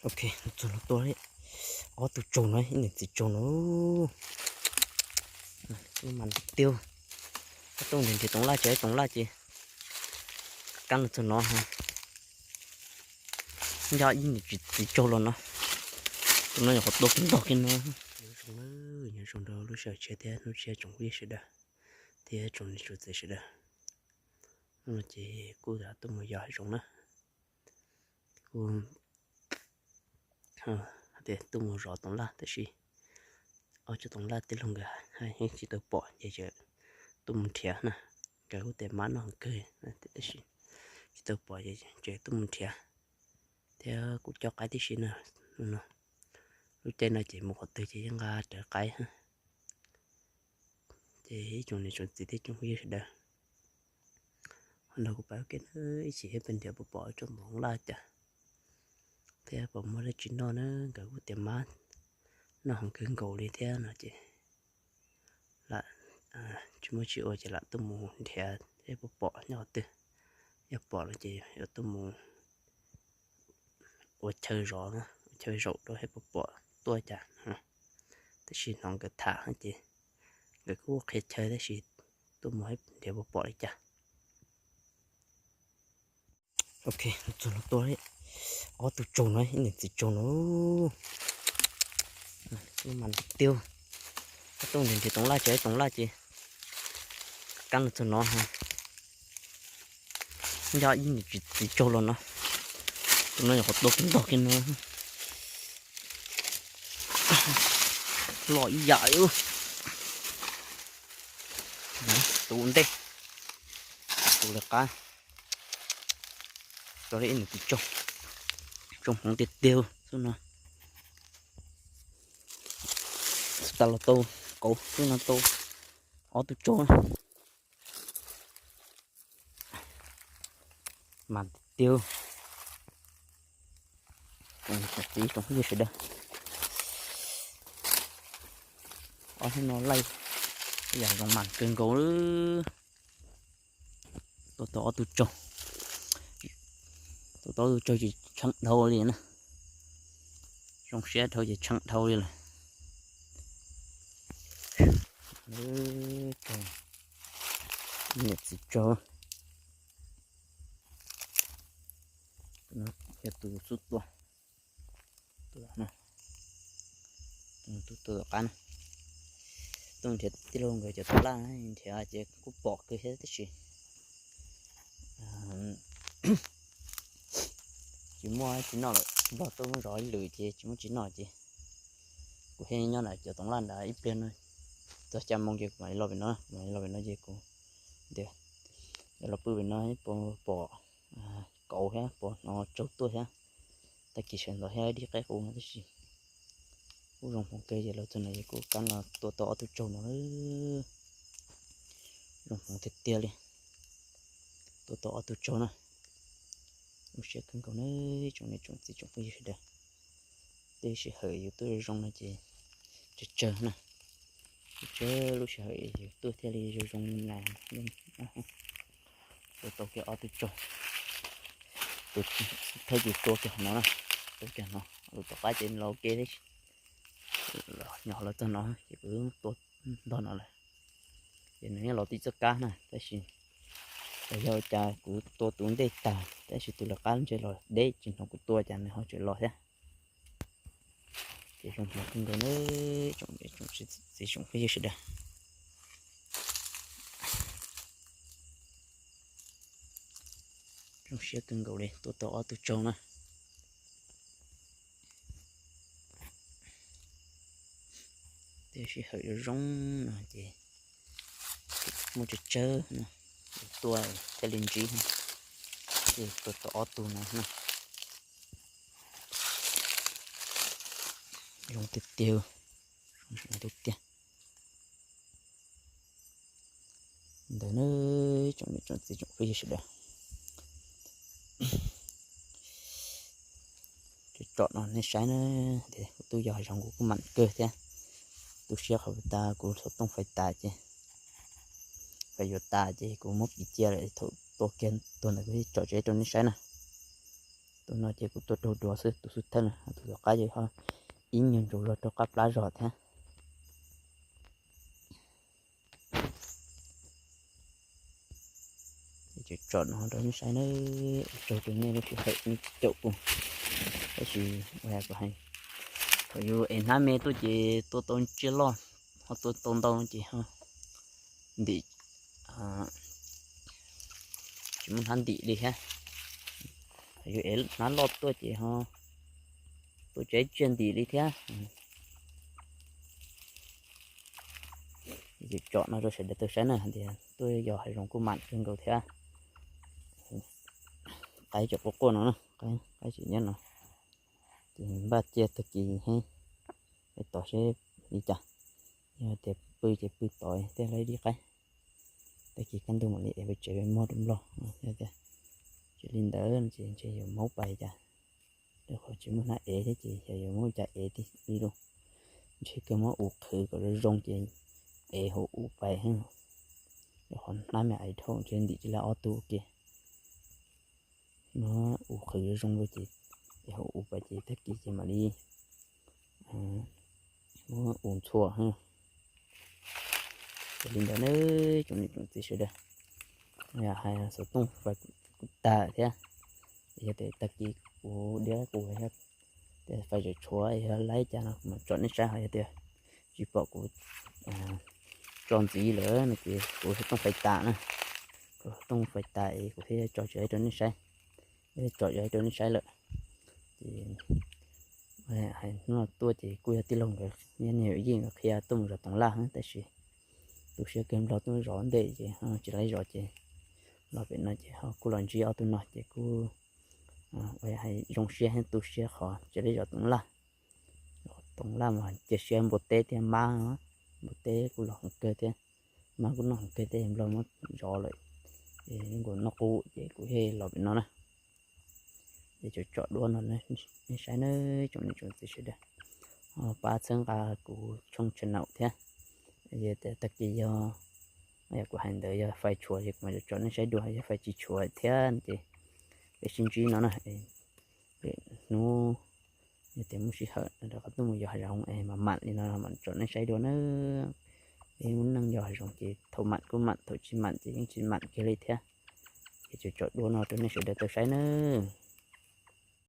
Ok, txog no tua ob tug tsaug no, ib niam txiv tsaug no. Mas tiag, koj tuaj nrhiav nrhiav toov laj ces ib toov laj ces kab los txog no. Nco ib niam txiv tsaug los no. Tus no nyuam qhuav tua kiag ntog kiag no. Nyob zoo, nyob zoo rau lub sij hawm tshiab thiab hnub tshiab tsoom phooj ywg sawv daws thiab tsoom niam tsoom txiv sawv daws. Hnub no ces kuj tuaj mus yos hav zoov na. Kuj tias tuaj mus zov toov laj tab sis ob cov toov laj tij laug nkawd haj yeej tsis tau pom ces tseem tuaj mus nrhiav na. Nkawd kuj tias mab noj heev kawg tab sis tsis tau pom ces tseem tuaj mus nrhiav. Thiab kuv coj qaib tib si na, lub caij no ces mus qhov twg ces yeej nqa rawv qaib. Ces ib tsoom niam tsoom txiv thiab tsoom phooj ywg sawv daws, qhov no kuv pab ua ke na, ib chim thiab peb nrhiav puas pom tsob toov laj cas thiab puas muaj dab tsi noj na. Nkawd kuj tias mab noj heev kawg nkaus li thiab no ces lam tsis muaj tsis ua ces lam tuaj mus nrhiav thiab puas pom nyob qhov twg. Yog pom lawm ces yuav tuaj mus ua chaw zov, ua chaw zaum rau thiab puas pom tuaj cas. Tab sis hnov nkawd tham ces nkawd kuj qhia chaw tab sis tuaj mus nrhiav puas pom li cas. Ok, txog no tua ob tug tsaug no, ib niam txiv tsaug no. Mas tiag, koj tuaj nrhiav nrhiav toov laj ces ib toov laj ces kab los txog no. Nco ib niam txiv tsaug los no. Tus no nyuam qhuav tua kiag ntog kiag no. Los ib yam li tus ua ntej, tus lawv qab. Tso li ib niam txiv tsaug, tsaug hmoov tiag tiag xwb no. Xub tas los tau kauv xwb no tau ob tug tsaug. Mas tiag, tsoom niam tsoom txiv tsoom phooj ywg sawv daws, ob hnub no laij yam zoo mas kawg nkaus li. Tua tau ob tug tsaug, tua tau ob tug tsaug ces tsheej dhau li na. Zoo siab dhau ces tsheej dhau li lawm. Niam txiv tsaug, yog tus xub tua, tus tua tom qab na. Tuaj nrhiav tij laug nkawd cov toov laj, nrhiav ces kuj pom kawg thiab tab sis tsis muaj tsis noj lawm, nplog tuaj muab zov ib lwm ces tsis muaj tsis noj ces kuv thiaj nyob nram cov toov laj nrad ib pliag no. Txog xya moo ces kuv mam li los pem no, mam li los pem no ces kuv tias los pw pem no puas pom kauv thiab puas hnov tsaug tuaj thiab. Tag kis sawv ntxov thiab dig qaib qus no tab sis kuj zoo hmoov kawg ces los txog no ces kuj kab los tua tau ob tug tsaug no. Zoo hmoov tiag tiag li, tua tau ob tug tsaug na. Zoo siab kawg nkaus na, tsoom niam tsoom txiv tsoom phooj ywg sawv daws. Tej sij hawm yus tuaj zoo no ces tsawg tsawg na, tsawg tsawg lub sij hawm yus tuaj thiaj li zoo zoo li na. Tua tau kiag ob tug tsaug, tus thawj ces tua kiag no na, tua kiag no, tus tom qab ces los ua ke thiab. Los nyob los txog no ces kuv tua ntog no lawm. Ces nws yeej los tib txoj kab na tab sis yog cas kuv tua tus ntej tag tab sis tus lawv qab ntshe los deb tsis hnov kuv tua cas nws ho tseem los thiab. Ces zoo siab kawg nkaus na, tsoom txiv tsoom phooj ywg sawv daws. Zoo siab kawg nkaus li tua tau ob tug tsaug na. Tej sij hawm zoo zoo no ces muaj tsawg tsawg no, tua thiaj li ntsib, ces tua tau ob tug no na. Zoo tiag tiag, zoo tiag tiag. Ntawd na, tsoom niam tsoom txiv tsoom phooj ywg sawv daws, tsom no nej saib na. Kuv twb yog hav zoov kuv kuj mam kawg thiab, tu siab qhov tas kuv xov tooj fais tas ces, fais yuav tas ces kuv muab piv cia lawm, thaum tua kiag tuag ntawd kuv tsom tsev rau nej saib na. Tus no ces kuv tua raug duav xwb, tus xub thawj na, tus tom qab ces ho ib nyuag ntsaus zog rau qab plab zog thiab. Ces tsom no rau nej saib na, ua tsaug rau nej lub sij hawm nej caum kuv. Tab sis ua yam kuv hais, thaum yus ev hnab me tuaj ces tua tau tsiaj loj, ho tua tau ntau ces ho ntim, tsis muaj hnab ntim li thiab. Thaum yus ev hnab loj tuaj ces ho tua tsis muaj tsiaj ntim li thiab. Ces tsom no rau sawv daws tau saib na, hais tias tuaj yos hav zoov kuj mam kawg nkaus thiab. Qaib tseem quaj quaj no na, qaib tseem nyob no. Ces npaj cia tag kis heev, pais tod seb li cas. Yog tias pw ces pw tod thiaj li dib qaib. Tag kis kaj ntug mam li ev pem tsev pem muag rau nplog. Yog tias tsis li ntawd ces ntshe yuav maub pais cas. Rau qhov tsis muaj hnab ev thiab ces xyov yuav muab cas ev li lauj. Ntshe kawg muab ub qhwv kom zoo zoo ces ev hauv ub pais. Rau qhov hnab me ais dhau ntshe ntim tsis tau ob tug ua ke. Muab ub qhwv zoo zoo ces ev hauv ub pais ces tag kis ces mam li muab ub ntxhua. Ces li ntawd ne, tsoom niam tsoom txiv sawv daws, hais xov tooj fais kuv tag thiab. Yog tias tag kis kuv diav kuv tias fais tseem tshuav yog laib cas no kuv mam tsom nej saib, ho yog tias tsis pom kuv tso ntxiv lawm no ces kuv xov tooj fais tas na. Kuv xov tooj fais tas es kuv thiaj tso tsis rau nej saib, tso tsis rau nej saib lawm. Ces hais hnub no tuaj ces kuj yog tij laug nkawd nyob niag yawm yij nkawd qhia tuaj mus zov toov laj, tab sis tu siab kawg nplog tuaj zov ntej ces tsis laib zov ces los pem no ces ho kuj los ntsib ob tug no ces kuj ua hais zoo siab thiab tu siab qhov tsis laib zov toov laj. Toov laj mas cia siab npua teb thiab mab, npua teb kuj los heev kawg thiab, mab kuj noj heev kawg thiab, nplog muab zov lawm es nkaus noj qub ces kuv thiaj los pem no na. Ces tsom tsom duab no nej saib nawb tsoom niam tsoom txiv sawv daws, pab txhawb nqa kuv tshooj channel thiab. Yog tias tag kis yog, yog kuv hais ntawd yog fais tshuav ces kuv mam tsom nej saib dua, yog fais tsis tshuav thiab ces peb sib ntsib no na. Hnub yog tias muaj sij hawm rov qab tuaj mus yos hav zoov es mam mam li no mam tsom nej saib dua na. Peb lub neej yos hav zoov ces thaum mam kuj mam, thaum tsis mam ces yeej tsis mam kiag li thiab. Ces tsom tsom duab no rau nej sawv daws tau saib nawb.